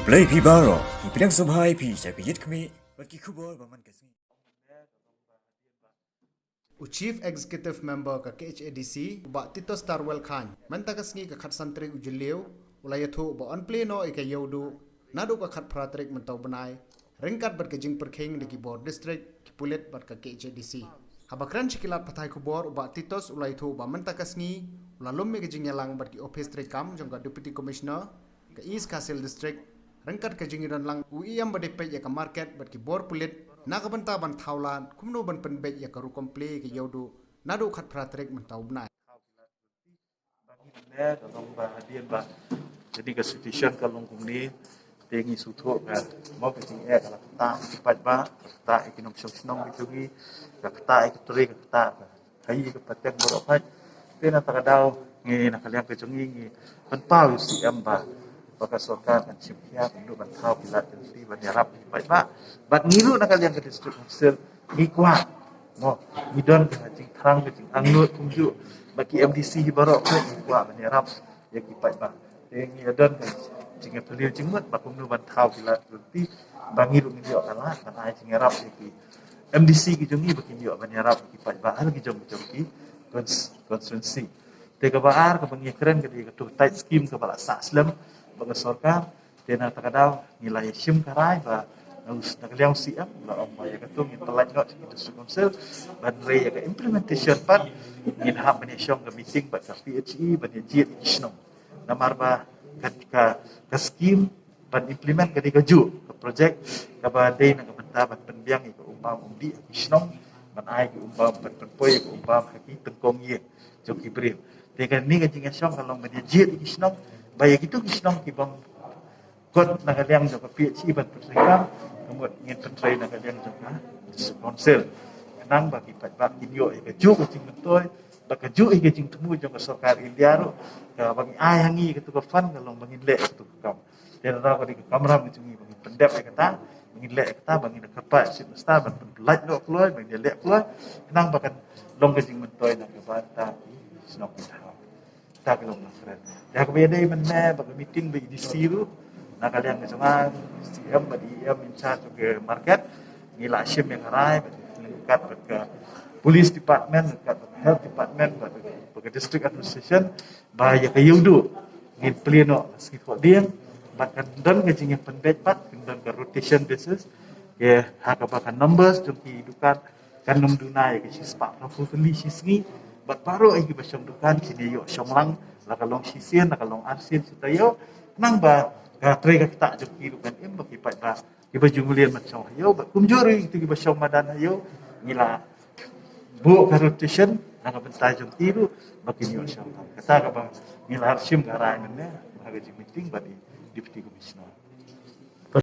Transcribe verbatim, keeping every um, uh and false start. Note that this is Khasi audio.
Blei phi baroh, ngi pdiang sngewbha ïa phi sha ka Ïit Khmih bad ki khubor ba man ka sngi. U Chief Executive Member ka K H A D C, u Bah Titos Tarwel Chyne, mynta ka sngi ka khatsan tarik u Jylliew, u la ïathuh ba yn plie noh ïa ka Ïewduh naduh ka khatphra tarik mynta u bnai, ryngkat bad ka jingpyrkhing da ki bor district, ki pulit bad ka K H A D C. Haba kren sha ki lad pathai khubor, u Bah Titos u la ïathuh ba mynta ka sngi u la lum ïa ka jingïalang bad ki ophis treikam jong ka Deputy Commissioner ka East Khasi Hills District, ryngkat ka jingïadon lang u E M ba dei peit ïa ka market bad ki bor pulit na ka bynta ban thaw lad kumno ban pynbeit ïa ka rukom plie ka Ïewduh naduh khatphra tarik mynta u bnai. Ba ngi ne ka long ba hadien ba jadi ka situation ka long kumne, te ngi sngewthuh ka mo ka jingeh ka la ktah ïa ki paidbah, ka ktah ïa ki nongshong shnong ki jong ngi, ka ktah ïa ka trei, ka ktah ka ha ïa ka pateng baroh pat. Te na ta ka daw ngi na ka liang ka jong ngi ngi pynpaw ïa u C M ba, ba ka sorkar kan shim khia kumno ban thaw ki lad ki lynti ban ïarap ïa ki paidbah. Bad ngi ruh na ka liang ka District Council ngi kwah, mo, ngi don ka jingthrang ka jingangnud kumjuh bad ki M D C hi baroh pat ngi kwah ban ïarap ïa ki paidbah. Te ngi don ka jingïapylliew jingmut ba kumno ban thaw ki lad ki lynti ba ngi ruh ngin ïoh ka lad ban ai jingïarap ïa ki M D C ki jong ngi ba kin ïoh ban ïarap ïa ki paidbah ha ki jong ki jong ki cons-, constituency. Te kaba ar kaba ngi kren ka dei ka tu tight scheme kaba la sah slem ba ka sorkar. Te na ta ka daw ngi la ïa shim ka rai ba na us na ka liang C M la ong ba ïa ka tu ngin pyllait noh sha ki District Council ban rei ïa ka implementation pat. Ngin hap ban ïa shong ka meeting bad ka P H E ban ïa jied ïa ki shnong. Namar ba ka, ka, ka scheme ban implement ka dei kajuh ka project kaba dei na ka bynta ban pynbiang ïa ka um bam um dih ha ki shnong, ban ai ka um bam, ban pynpoi ïa ka um bam ha ki tyngkong ïing jong ki briew. Te kane ka jingïashong ka long ban ïa jied ïa ki shnong ba ïa kitu ki shnong ki bym kot na ka liang jong ka P H E ban pyntrei kam, ka mut ngin pyntrei na ka liang jong ka District Council. Khnang ba ki paidbah kin ïoh ïa kajuh ka jingmyntoi bad kajuh ïa ka jingthmu jong ka sorkar India ruh, kaba ngi ai ha ngi ïa katu ka fund ka long ba ngin leh ïa katu ka kam. Te lada ka dei ka kamram ka jong ngi ba ngin pyndep ïa kata, ba ngin leh ïa kata, ba ngin da kyrpad Chief Minister ban pynlait noh kloi, ba ngin da leh kloi, khnang ba kan long ka jingmyntoi na ka bynta ki shnong ki thaw. Ta ka long na kren. Ïa kaba ïadei mynne bad ka meeting bad i D C ruh, na ka liang ka jong nga, C M bad E M in charge of the market, ngi la shim ïa ka rai bad ryngkat bad ka police department, ryngkat bad ka health department, bad ka district administration, ba ïa ka Ïewduh ngin plie noh sngi Thohdieng, bad kan don ka jingïapynbeit pat, kan don ka rotation basis. Ïa ha kaba ka numbers jong ki dukan kan ym duna ïa ka shispah phra phew tylli shi sngi, bad baroh ïa kiba shong dukan kin ïa ïoh shong lang, la ka long shisien, la ka long arsien shi taïew, khnang ba ka trei ka ktah jong ki ruh kan im, ba ki paidbah kiba ju mlien ban shong ha ïew, bad kumjuh ruh ïa kito kiba shong madan ha ïew, ngi la buh ka rotation na ka bynta jong ki ruh ba kin ïoh shong lang. Kata kaba ngi la shim ka rai mynne ha ka jingmeeting bad i Deputy Commissioner.